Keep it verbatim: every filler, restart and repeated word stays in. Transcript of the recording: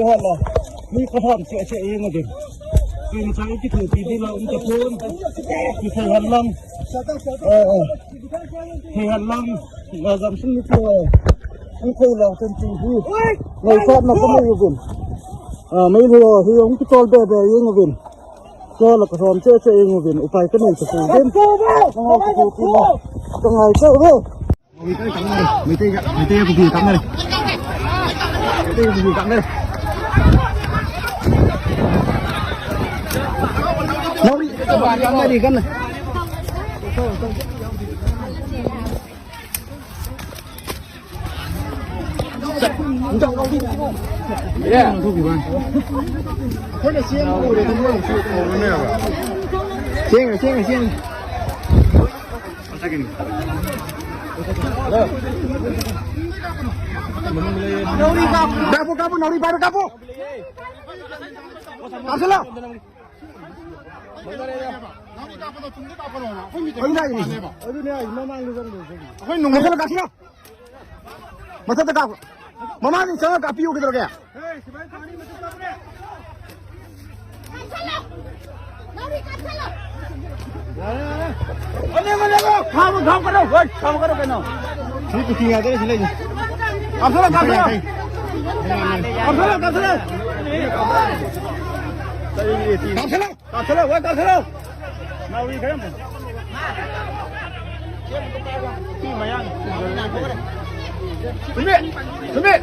ꯍꯣꯠꯂꯣ꯫ ꯃꯤ ꯀꯐꯝ ꯆꯦ ꯆꯦ ꯌꯦꯡꯉꯗꯤ꯫ ꯀꯩ ꯉꯁꯥꯏ ꯀꯤꯊꯣꯛꯄꯤꯗꯤ ꯂꯥꯎ ꯑꯝꯇ ꯐꯣꯟ꯫ ꯀꯤꯊꯣꯛꯍꯜꯂꯝ꯫ ꯑ, ꯑ꯫ ꯊꯤꯍꯜꯂꯝ꯫ ꯂꯥꯖꯝꯁꯤꯡ ꯅꯨꯄꯤ ꯍꯣꯏ꯫ ꯑꯩꯈꯣꯏ ꯂꯥꯎ ꯇꯟ ꯇꯤꯡꯕꯤ꯫ ꯂꯩ ꯁꯥꯠꯅ ꯀꯨꯝꯃꯛꯏꯕꯤꯟ꯫ ꯑ, ꯃꯩ ꯂꯨꯔꯣ꯫ ꯍꯤ ꯑꯃꯨꯛ ꯆꯣꯜ ꯕꯦ ꯕꯦ ꯌꯦꯡꯉꯨꯕꯤꯟ꯫ ꯆꯣꯜꯂ ꯀꯐꯝ ꯆꯦ ꯆꯦ ꯌꯦꯡꯉꯨꯕꯤꯟ꯫ ꯎꯄꯥꯏ ꯀꯅꯩ ꯆꯠꯄꯤꯕꯤꯟ꯫ ꯀꯉꯥꯏ ꯆꯠꯂꯨ꯫ ꯃꯩꯇꯩꯒ, ꯃꯩꯇꯩꯒ ꯀꯨꯀꯤꯒ ꯀꯥꯞꯅꯔꯦ꯫ ꯃꯩꯇꯩꯒ ꯀꯨꯀꯤꯒ ꯀꯥꯞꯅꯔꯦ꯫ ꯅꯥꯎꯔꯤ ꯀꯥꯞꯅꯔꯤ ꯀꯟꯅ꯫ ꯑꯩꯈꯣꯏꯅ ꯆꯦꯟꯕ ꯎꯔꯗꯤ ꯃꯣꯏꯅꯁꯨ ꯀꯧꯔꯅꯦꯕ꯫ ꯆꯦꯟꯒ꯭ꯔꯦ, ꯆꯦꯟꯒ꯭ꯔꯦ, ꯆꯦꯟꯒ꯭ꯔꯦ꯫ ꯀꯥꯞꯄꯨ, ꯀꯥꯞꯄꯨ, ꯅꯥꯎꯔꯤ ꯄꯥꯏꯔꯣ, ꯀꯥꯞꯄꯨ꯫ ꯀꯥꯞꯁꯤꯜꯂꯣ꯫ ꯅꯥꯎꯔꯤ ꯀꯥꯞꯄꯗꯣ ꯇꯨꯡꯗ ꯀꯥꯞꯄꯗꯣ ꯑꯩꯈꯣꯏ ꯃꯤꯇꯔ ꯑꯗꯨꯅꯦ ꯍꯥꯏꯁꯦ꯫ ꯃꯥꯟꯅꯦꯕ꯫ ꯑꯗꯨꯅꯦ ꯍꯥꯏꯁꯦ, ꯃꯃꯥꯡꯗ ꯆꯪꯗꯣꯏꯁꯦ꯫ ꯑꯩꯈꯣꯏ ꯅꯣꯡꯃ ꯀꯥꯞꯁꯤꯜꯂꯣ, ꯀꯥꯞꯁꯤꯜꯂꯣ꯫ ꯃꯊꯛꯇ ꯀꯥꯞꯄꯣ꯫ ꯃꯃꯥꯡꯗ ꯆꯪꯉꯒ ꯀꯥꯞꯄꯤꯌꯨ ꯀꯩꯗꯧꯔꯒꯦ? ꯌꯥꯔꯦ, ꯌꯥꯔꯦ꯫ ꯈꯥꯝꯃꯨ, ꯈꯥꯝꯃꯨ ꯀꯩꯅꯣ? ꯍꯣꯏ, ꯈꯥꯝꯃꯨ ꯀꯩꯅꯣ, ꯀꯩꯅꯣ? ꯁꯤ ꯀꯨꯀꯤ ꯉꯥꯛꯇꯅꯤ ꯁꯤ ꯂꯩꯁꯦ꯫ ꯀꯥꯞꯁꯤꯜꯂꯣ, ꯀꯥꯞꯁꯤꯜꯂꯣ꯫ ꯀꯥꯞꯁꯤꯜꯂꯣ, ꯀꯥꯞꯁꯤꯜꯂꯣ꯫ ꯀꯥꯞꯁꯤꯜꯂꯣ꯫ ꯀꯥꯞꯁꯤꯜꯂꯣ, ꯋꯥ ꯀꯥꯞꯁꯤꯜꯂꯣ꯫ ꯅꯥꯎꯔꯤ ꯈꯔ ꯑꯃꯨꯛ꯫ ꯁꯤ ꯃꯌꯥꯡ꯫ ꯁꯨꯃꯤꯠ! ꯁꯨꯃꯤꯠ!